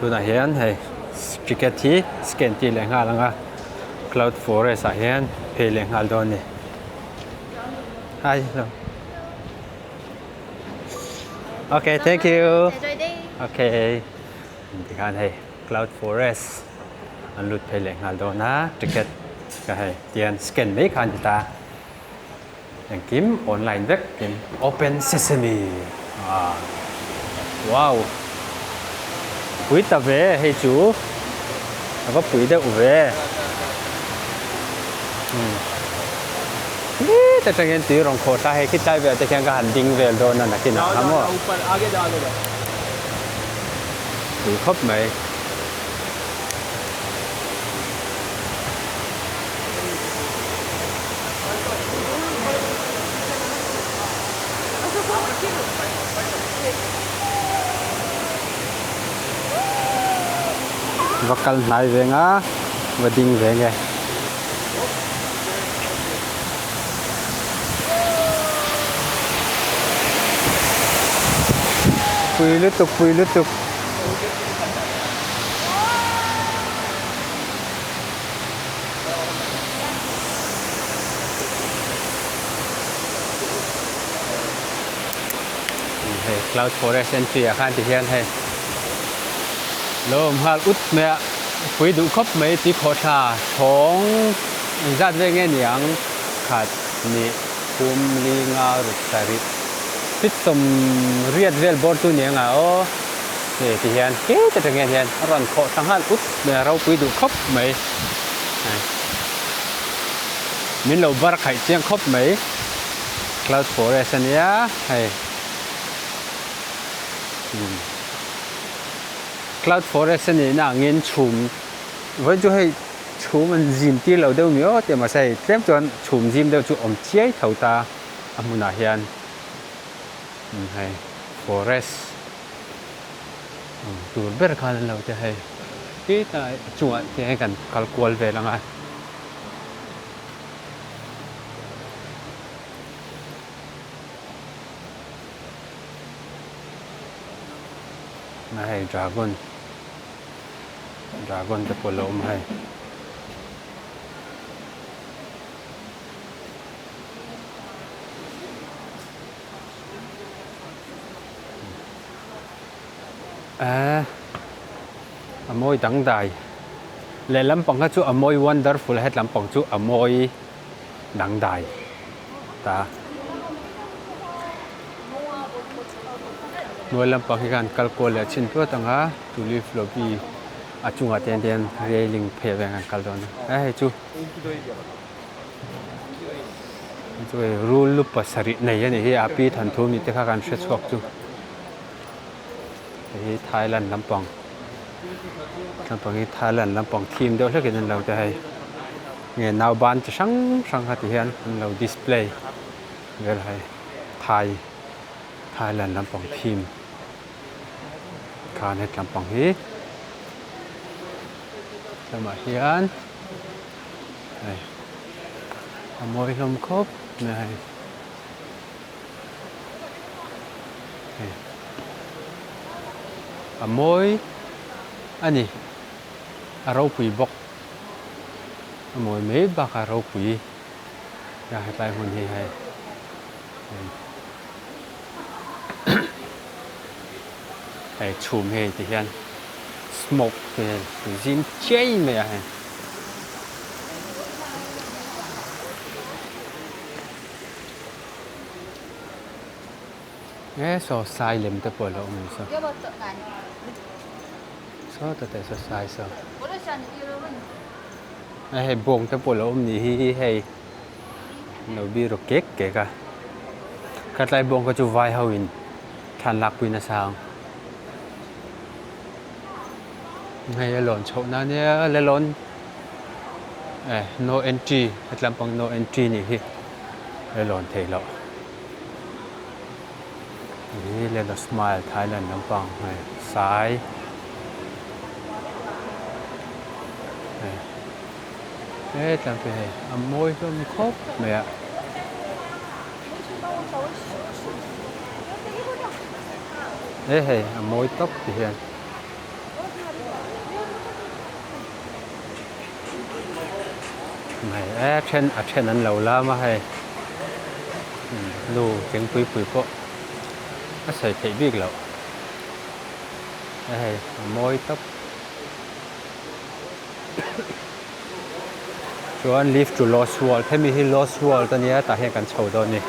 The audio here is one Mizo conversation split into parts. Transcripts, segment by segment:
Tunah hian hei ticket hi scan tir leh nghal ang a cloud forest ah hian phei leh nghal dawn a ni. Hi hello okay thank you okay tikhan hei cloud forest an lut phei leh nghal dawn a ticket ka hei tian scan mai kha an ti ta. Engkim online vek in open sesame ah wow pui ta ve hei chu a va pui deuh ve umm hlit atangin tui rawn khawh ta hei khitlai velah te khian ka han ding vel dawn a nakinah kha maw pui khawp mai. Va kal hnai ve nga va ding ve nge. Pui lutuk pui lutuk. Hei cloud forest entry ah khan ti hian hei lo awm nghal ut mai a pui duh khawp mai tui khawhthla chhawng engzat vel nge ni ang khat hnih thum li nga ruk sarih fit sawm riat vel bawr chu ni ang a aw. Hei ti hian tlem atang hian hian a rawn khawh thla nghal ut mai a ropui duh khawp mai min lo bar khaih chiang khawp mai cloud forest ania hei cloud forest a nihna angin chhum vawiin chu hei chhum an zim tir lo deuh ni aw tih mahse hei tlem chuan chhum zim deuh chu awm chiai tho ta a hmunah hian. Hei forest tur ber khan an lo ti a hei khitah a chungah te hian kan kal kual vel ang a. Hei dragon dragon te pawh a lo awm a hei. Ehh a mawi dangdai lehlam pang kha chu a mawi wonderful a hetlam pang chu a mawi dangdai ta hnuai lampang hi khan kal kual leh chhin tuat ang a tulip lobby a chungah te hian railing phei vel an kal dawn a hei chu. Chu hei rul lu pasarih nei a nih hi a pi thanthu mi te kha kan hre chhuak chu hei hi Thailand lampang lampang hi Thailand lampang thim deuh hlekin an lo ti hei nge nauban chi hrang hrang kha ti hian an lo display vel hei Thai Thailand lampang thim khan het lampang hi lamah hian. Hei a mawi hlawm khawp mai a hei hei a mawi a ni a ropui bawk a mawi mai bakah a ropui a hetlai hmun hi hei hei chhum hei ti hian smoke te zim chiai mai a hei. E saw sai lem te pawh a lo awm ang saw saw ta te saw sai saw a hei bawng te pawh a lo awm ni hi hei lo bi rawk kek kek a khatlai bawng kha chu vai ho in thlan lak pui nasa ang. Hei a lawn chhoh na nia la lawn eh no entry heti lampang no entry nih hi a lawn theih loh hi let us smile Thailand lampang hei sai hei heti lam pawh hi hei a mawi hlawm khawp mai a. He hei a mawi tawp ti hian. Hei e then a then an lo lam a hei nu thingpui pui pawh a sawi theih bik loh e hei a mawi tawp chuan lift to lost world hemi hi lost world ania tah hian kan chho dawn a ni.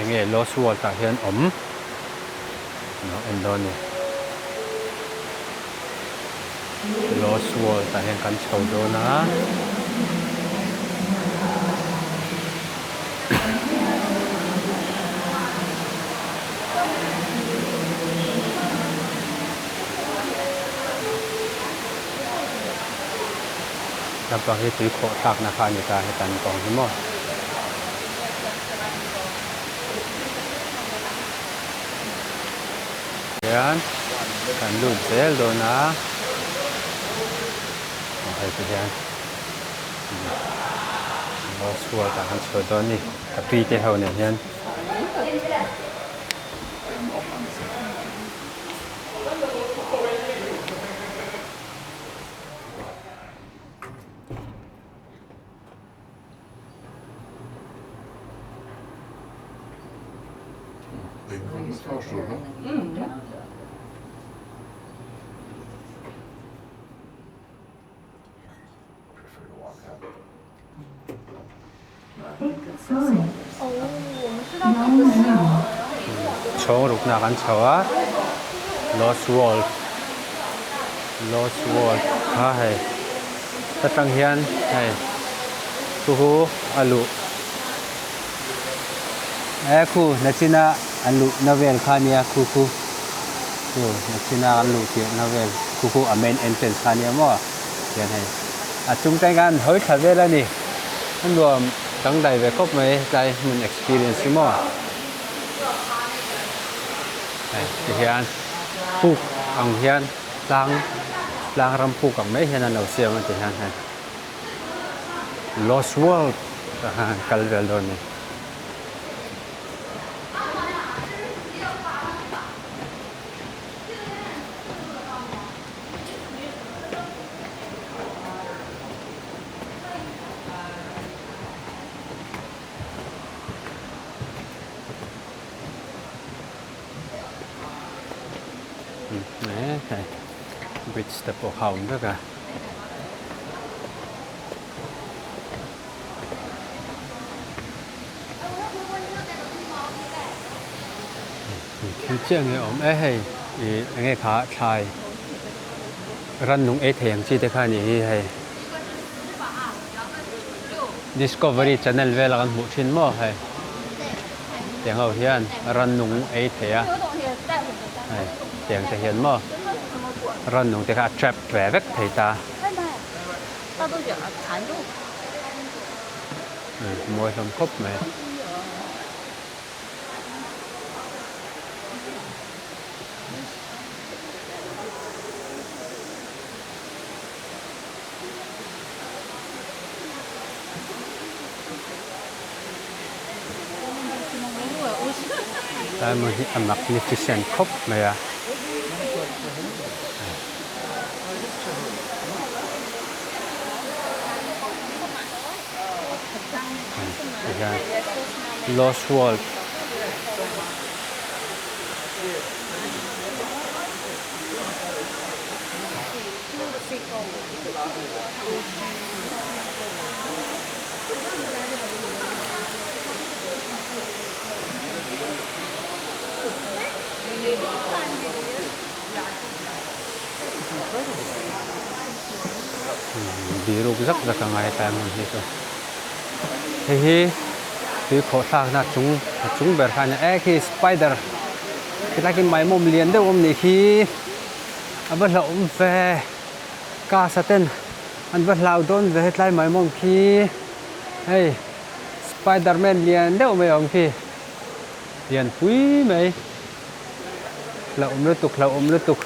Enge Lost World ah hian awm lo en dawn ni. Lost World ah hian kan chho dawn a. Lampang hi tui khawh thlakna kha a ni ta heta an kawng hi maw. Hian kan lut zel dawn a aw hei ti hian bus work ah kan chhuah dawn a ni ka pi te ho nen hian. Chhawng rukna kan chho a Lost World Lost World kha hei ta tang hian hei khu hu a luh e khu nachina an luh na vel kha nia khu khu khu nachina an luh tirh na vel khu khu a main entrance kha nia maw tian hei a chung te khan hawi thla vel a ni a nuam dangdai ve khawp mai tlai hmun experience hi maw hei tihian puk ang hian tlang tlang ram puk ang mai hian an lo siam a tihian hei lost world tah khan kal vel dawn a ni. Bridge te pawh kha a awm vek a. Thil chiah nge awm e hei ih enge kha thlai rannung ei thei ang chi te kha a nih hi hei Discovery channel vela kan hmuh thin maw hei tiang ho hian rannung ei thei a hei tiang te hian maw rannung te kha a trap ve vek thei ta. Mawi hlawm khawp mai. Diamond hi a magnificent khawp mai a. Tihian Lost World Biruk zak zak a ngai tlai hmun hi chu hei hi tui khawh thlakna chung a chung ber kha a nia e khi spider khilai khi maimawm lian deuh awm nih khi a va hlauhawm ve cars a ten an va hlau dawn ve hetlai maimawm khi hei spider man lian deuh mai a awm khi lian pui mai. Hlauhawm lutuk hlauhawm lutuk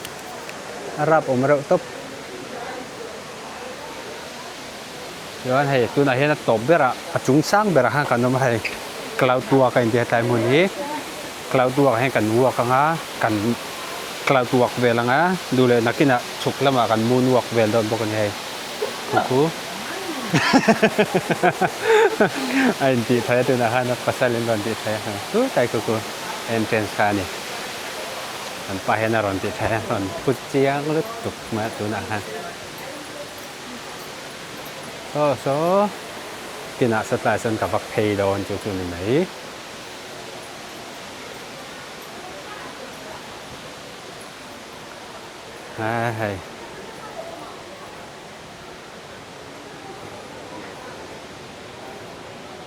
a rap awm reuh tawp chuan hei tunah hian a tawp berah a chung sang berah khan kan awm a hei cloud walk a inti hetlai hmun hi. Cloud walk ah hian kan walk anga kan cloud walk vel anga duh leh nakinah chhuk lamah kan moon walk vel dawn bawk a ni hei khu khu a intih thai a tunah khan a pasal in rawn tih thai a khu tai khu khu entrance kha a ni kan pa hian a rawn tih thai a rawn put chiang lutuk mai a tunah khan. Saw saw kinah satlai sawn ka vak phei dawn chu chu ni mai. A hei.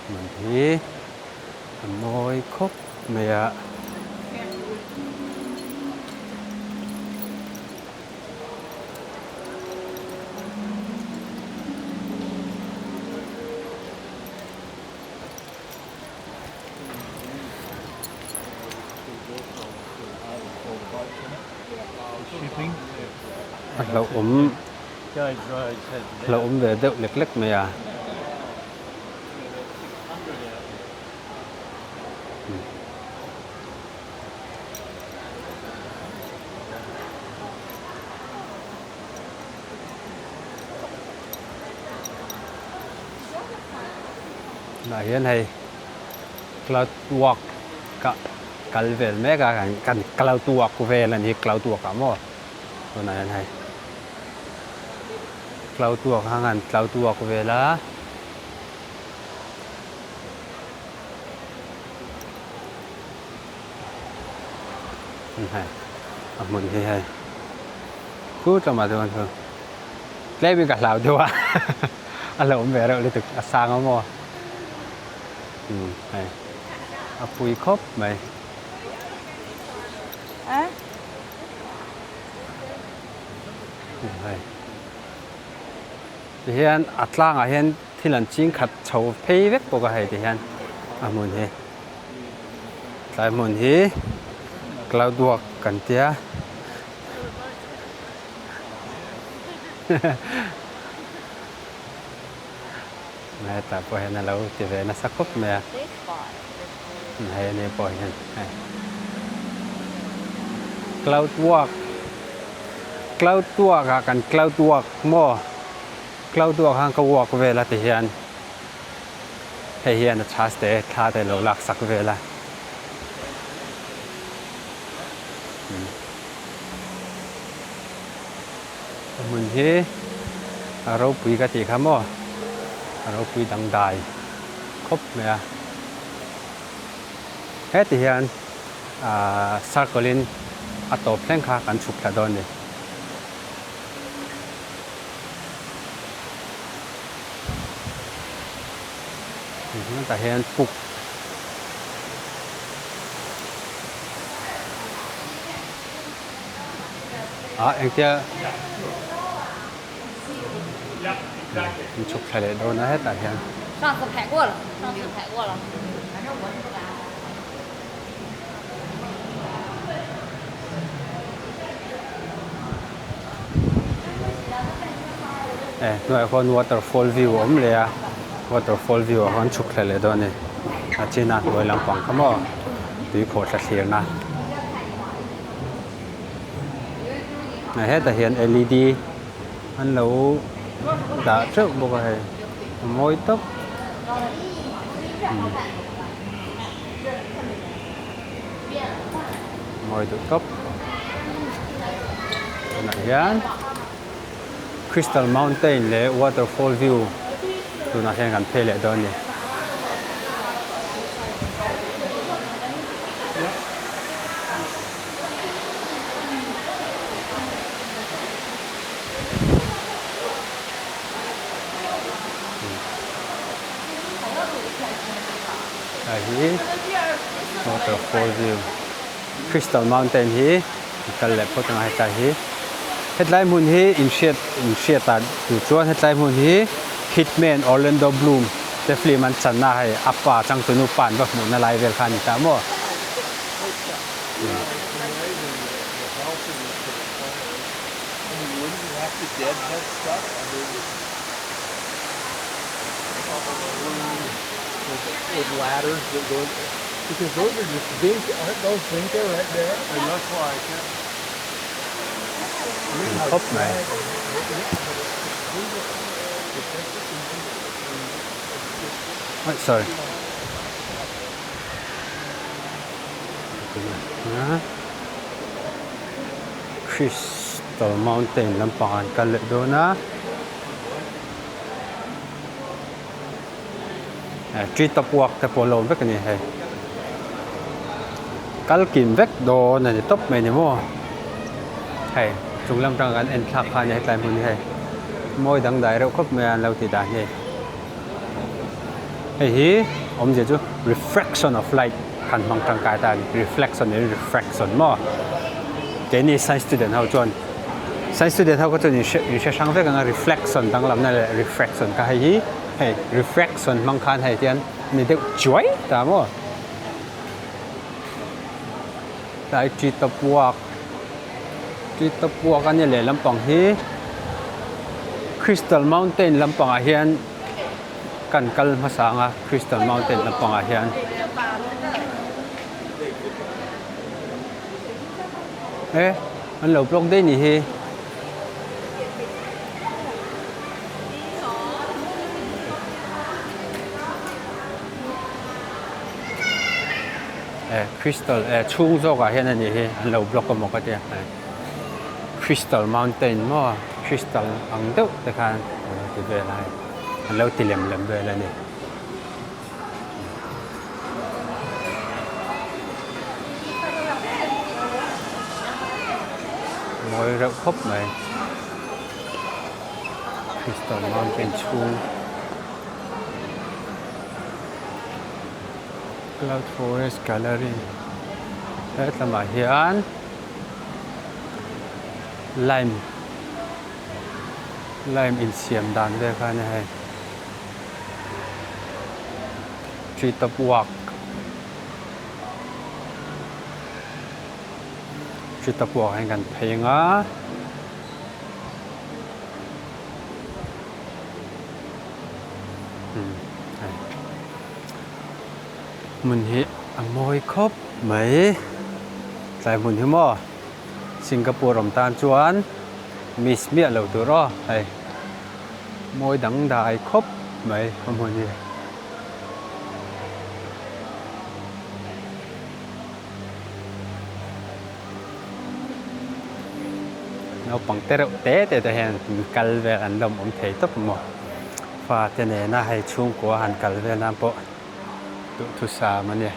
Hmun hi a mawi khawp mai a. A hlauhawm hlauhawm ve deuh lek lek mai a. Tunah hian hei cloud walk ka kal vel mek a kan cloud walk vel a ni cloud walk ah maw tunah hian hei cloud walk ang an cloud walk vel a. Hei a hmun hi hei khu tlawmah chuan chu tlem in ka hlau deuh a a hlauhawm ve reuh lutuk a sang a maw umm hei a pui khawp mai. Hei tihian a tlangah hian thil an ching khat chho phei vek bawk a hei tihian a hmun hi. Tlai hmun hi cloud walk kan tia hetah pawh hian a lo ti ve nasa khawp mai a hei ani pawh hian hei cloud walk cloud walk ah kan cloud walk maw cloud walk khan ka walk vel a ti hian. Hei hian a chhas te thla te lo lak sak vel a. A hmun hi a ropui ka tih kha maw a ropui dangdai khawp mai a. Heti hian ahh circle in a tawp thleng kha kan chhuk thla dawn a ni. Tah hian puk ah engtia an chhuk thla leh dawn a hetah hian. Eh hnuaiah khuan waterfall view a awm leh a waterfall view ah khuan chhuk thla leh dawn a ni a chin a hnuai lampang kha maw tui khawh thla thlirna a hetah hian L E D an lo dah teuh bawk a hei a mawi tawp. Mawi duh tawp. Tunah hian Crystal Mountain leh Waterfall view tunah hian kan phei leh dawn a ni. Hei hi waterfall view Crystal Mountain hi an kal leh phawt ang a hetlai hi hetlai hmun hi inhriat inhriat ah duh chuan hetlai hmun hi Hitman Orlando Bloom te film an channa hei a pa changtunu pa an va hmuhna lai vel kha a ni ta maw. Because those are just vinca, aren't those vinca right there? They look like it. Khawp mai. Oi sorry. Crystal Mountain lampang an kal leh dawn a. Tree top walk te pawh a lo awm vek a ni hei. Kal kim vek dawn a ni tawp mai ni maw. Hei chung lam tang kan en thlak kha a ni hetlai hmun hi hei mawi dangdai reuh khawp mai a an lo tih dan hi. Hei hi awmzia chu refraction of light khan hmang tangkai ta a ni reflection niin refraction maw keini science student ho chuan science student ho kha chuan in hre in hre hrang vek ang a reflection danglamna leh refraction kha hei hi hei refraction hmang khan hei tian ni deuh chuai ta maw tlai ṭi tawp uak ṭi tawp uak a nia leh lampang hi crystal mountain lampangah hian. Kan kal hmasa ang a Crystal Mountain lampangah hian e an lo block daih nih hi. E Crystal e chhung zawkah hian a nih hi an lo block emaw ka tia Crystal Mountain maw Crystal ang deuh te khan a lo ti vel a hei an lo ti lem lem vel a ni. Mawi reuh khawp mai Crystal Mountain chhung Cloud Forest Gallery hetlamah hian lime lime insiam dan vel kha a ni hei tree top walk tree top walk ah hian kan phei ang a. Hmun hi a mawi khawp mai tlai hmun hi maw Singapore awm tan chuan miss miah lo tur aw hei mawi dangdai khawp mai a hmun hi. Naupang te reuh te te te hian kal vel an lawm awm thei tawp maw fate nena hei chhungkua han kal vel nan pawh duhthusam a ni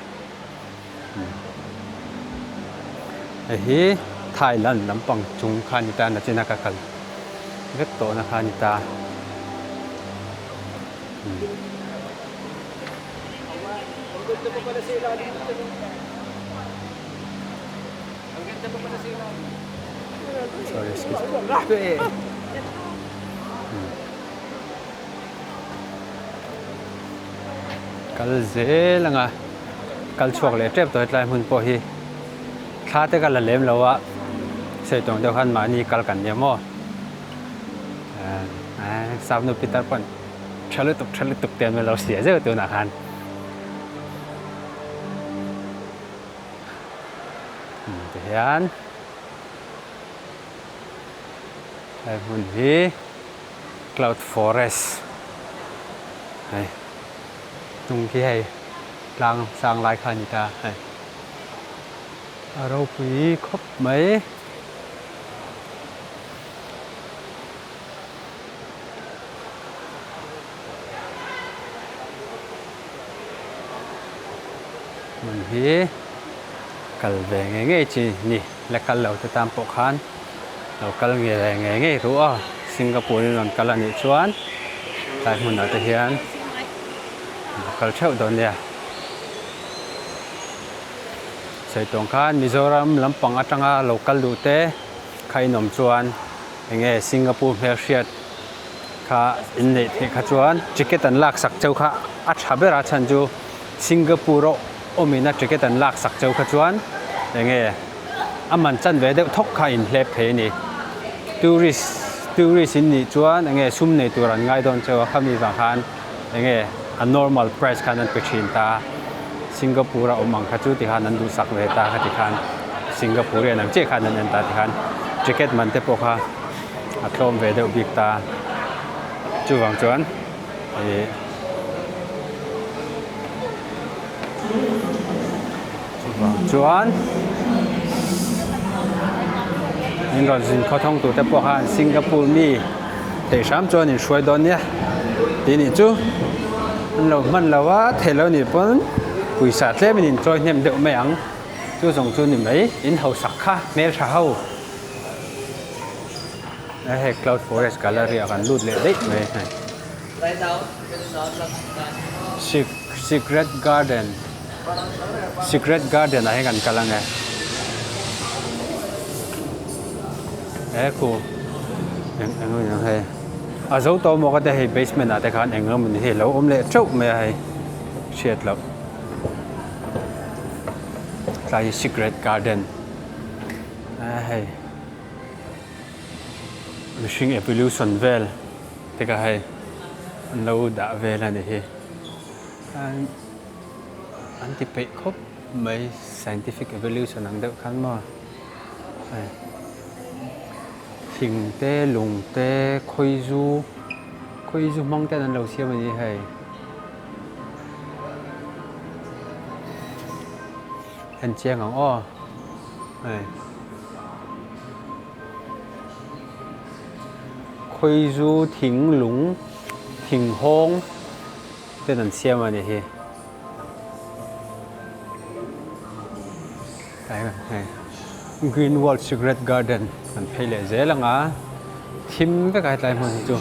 hei hi Thailand lampang chung kha a ni ta nachina ka kal vek tawhna kha a ni ta. Sorry excuse me. Kal zel anga kal chhuak leh tep tawh hetlai hmun pawh hi thla te ka la lem lo a sawi tawng deuh khan mahni kal kan nia maw Sapnu pitar pawn tha lutuk tha lutuk te an lo sia zeuh tunah khan. Tihian he hmun hi cloud forest hei hnung khi hei tlang sang lai kha a ni ta hei a ropui khawp mai. Hmun hi kal ve ngei ngei chi ni la kal lo te tan pawh khan lo kal nge ve ngei ngei ru a Singapore in rawn kal a nih chuan tlai hmunah te hian lo kal theuh dawn nia sawi tawng khan Mizoram lampang atanga lo kal duh te kha in awm chuan enge Singapore hmelhriat kha in neih theih kha chuan ticket an lak sak cheu kha a tha ber a chhan chu Singapore a awmin a ticket an lak sak cheu kha chuan enge a man chan ve deuh thawk kha in hlep thei a ni tourist tourist in nih chuan enge sum nei tur an ngai dawn cheu a khami vang khan enge a normal price khan an pe thin ta. Singapore a awm ang kha chu tikhan an duhsak ve ta kha tikhan Singaporean ang chiah khan an en ta tikhan ticket man te pawh kha a tlawm ve deuh bik ta chuvang chuan ih chuvang chuan min rawn zin khawthawng tur te pawh khan Singapore mi theih hram chuan in hruai dawn nia tih nih chu an lo hman lo a theih loh nih pawn pawisa tlem in inchawi hnem deuh mai ang chu zawng chu ni mai in hausak kha hmeltha ho hei cloud forest gallery ah kan lut leh daih mai hei secret garden secret garden ah hian kan kal ang e he khu eng eng nge hei a zo tawh maw ka tia hei basement ah te khan eng emaw ni hi a lo awm leh teuh mai a hei hriat loh tlai hi secret garden a hei mihring evolution vel te kha hei an lo dah vel a ni hi an ti peih khawp mai scientific evolution ang deuh khan maw hei thing te lung te khawizu khawizu hmang ten an lo siam a ni hei. En chiang ang aw hei khawizu thing lung thing hawng ten an siam a ni hi hei green world secret garden an phei leh zel ang a thim vek a hetlai hmun hi chu.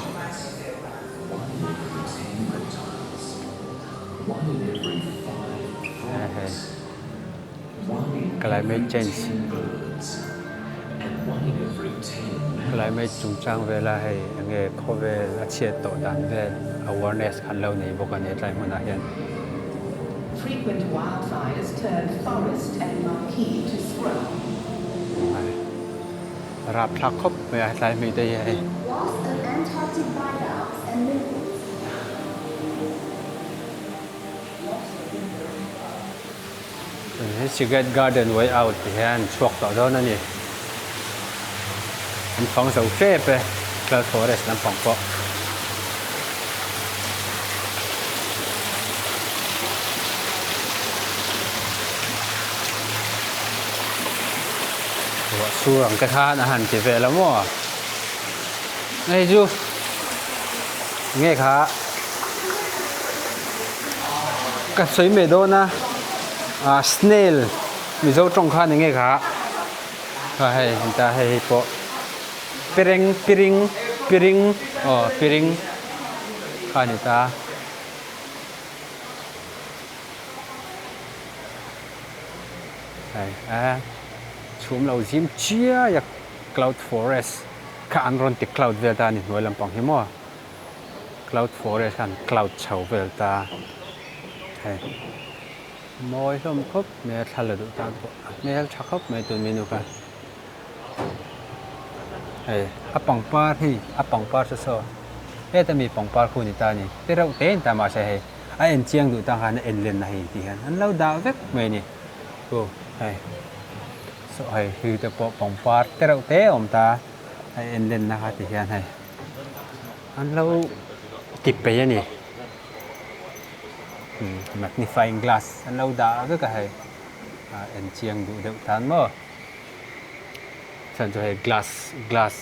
Climate change Climate chungchang vela hei enge khawvel a chhiat tawh dan vel awareness kha an lo nei bawk a ni tlai hmunah hian. Rapthlak khawp mai a hetlai hmei te hi hei. He Secret Garden way out ti hian chhuak tawh dawn a ni. An fang zo tep e, Cloud Forest lampang pawh. Ruah sur ang te khan a han ti vel a maw? Hei chu nge kha ka sawi mai dawn a ah snail mizo tawng khan enge kha a hei heta hei hi pawh piring piring piring aw piring kha a ni ta. Hei a chhum lo zim chiai a cloud forest kha an rawn ti cloud vel ta a ni hnuai lampang hi maw cloud forest khan cloud chho vel ta hei mawi hlawm khawp mai a thla la duh tan pawh a hmel tha khawp mai tun menu kha hei a pangpar hi a pangpar chu saw heta mi pangpar khu ni ta a ni te reuh te in ta mahse hei a en chiang duh tan khan a en len na hei tih hian an lo dah vek mai a ni chu hei. Saw hei hlui te pawh pangpar te reuh te a awm ta a en len na kha ti hian hei an lo ti peih a ni magnifying glass an lo dah vek a hei a en chiang duh deuh tan maw chuan chu hei glass glass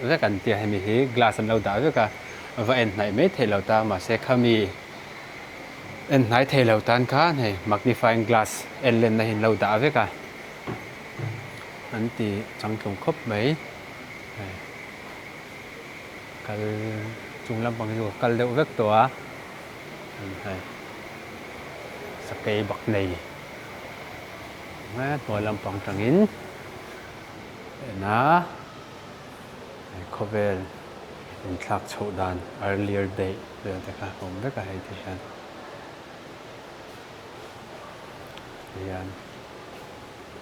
vek an tia hemi hi glass an lo dah vek a va en hnaih mai theih lo ta mahse khami en hnai thei lo tan khan hei magnifying glass en len na hi an lo dah vek a. An ti changtlung khawp mai hei kal chung lampang hi chu ka kal deuh vek tawh a hei sakei bak nei hnuai lampang tangin en a hei khawvel inthlak chhoh dan earlier daih vel te kha a awm vek a hei ti hian. Hian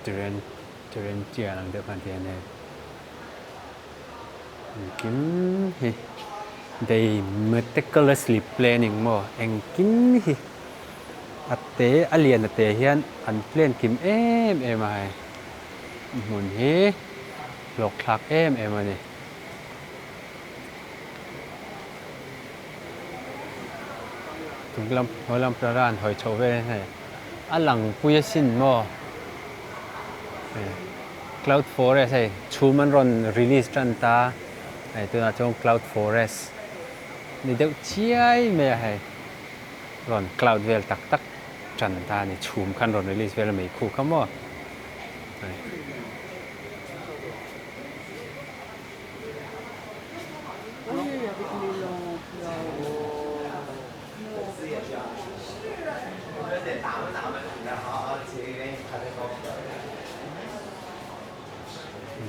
terrain terrain chian ang deuh khan ti a ni engkim hi they meticulously planning maw engkim hi. A te a lian a te hian an plan kim em em a hei hmun hi hlawk thlak em em a ni. Chung lam hnuai lam pera an hawi chhoh vel hian hei a lang pui asin maw hei cloud forest hei chhum an rawn release tan ta hei tunah chuan cloud forest ni deuh chiai mai a hei. Rawn cloud vel tak tak tan ta a ni, chhum khan rawn release vel a mei khu kha maw.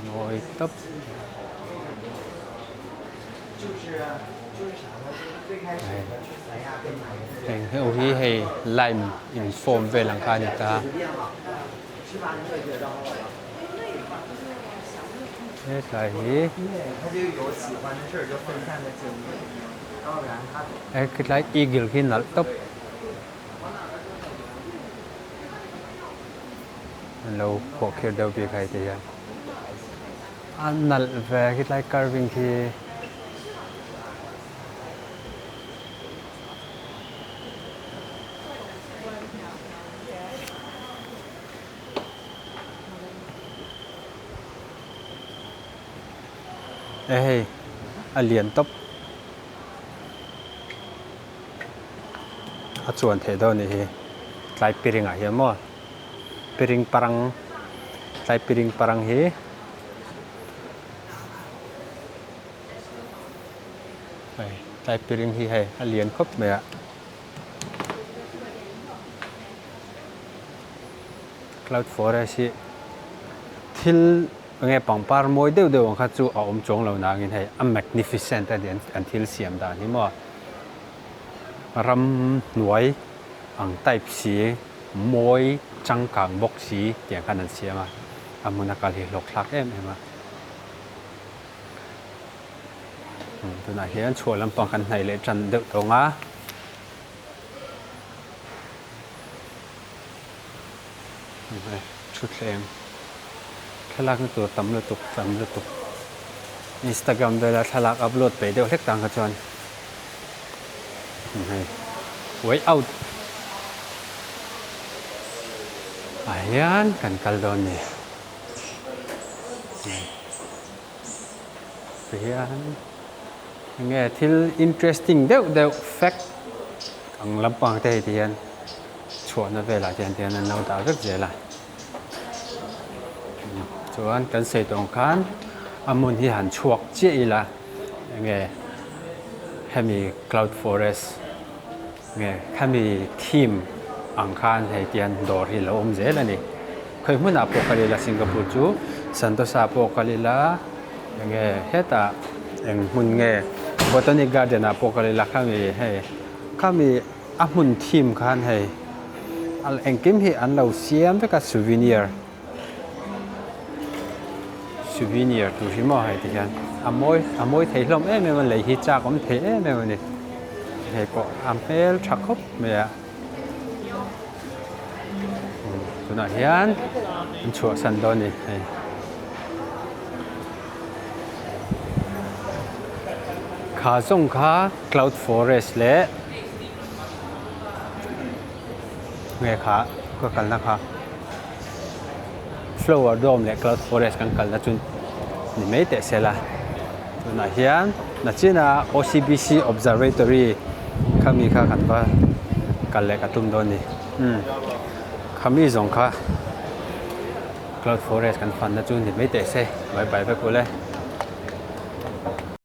Mawi tawp. Heng ho hi hei lime in form vel ang kha a ni ta. Hetlai hi hetlai eagle khi nalh tawp. An lo phuah khir deuh bik hei ti hian a nalh ve khitlai carving khi e hei a lian tawp a chuan theih dawn a nih hi tlai piring ah hian maw. Piring parang tlai piring parang hi hei tlai piring hi hei a lian khawp mai a cloud forest hi thil enge pangpar mawi deuh deuh ang kha chu a awm chuang lo nangin hei a magnificent a ni an thil siam dan hi maw ramhnuai ang type si mawi changkang bawk si tiang khan an siam a, a hmun a kal hi hlawk thlak em em a. Tunah hian chhuah lampang kan hnaih leh tan deuh tawng a. Thutthleng thlalakna tur tam lutuk tam lutuk Instagram vela thlalak upload peih deuh hlek tang kha chuan hei way out ah hian kan kal dawn a ni tihian enge thil interesting deuh deuh fact ang lampang te hei ti hian. Chhuahna velah te hian an lo dah vek zel a chuan kan sawi tawh ang khan a hmun hi han chhuak chiah ila enge hemi cloud forest nge khami theme ang khan hei ti hian dawr hi a lo awm zel a ni khawi hmunah pawh kal ila Singapore chu Sentosa pawh kal ila enge hetah eng hmun nge botanic garden ah pawh kal ila khami hei khami. A hmun thim khan hei engkim hi an lo siam vek a souvenir souvenir tur hi maw hei ti hian a mawi a mawi thei hlawm em em a lei hi chak awm thei em em a ni hei pawh a hmel tha khawp mai a tunah hian an chhuahsan dawn a ni hei. Kha zawng kha cloud forest leh nge kha ka kalna kha flower dome leh cloud forest kan kalna chu ni mai teh se la tunah hian nachina O_C_B_C observatory khami kha kan va kal leh ka tum dawn a ni umm khami zawng kha. Cloud forest kan fanna chu ni mai teh se, bye bye vek ule.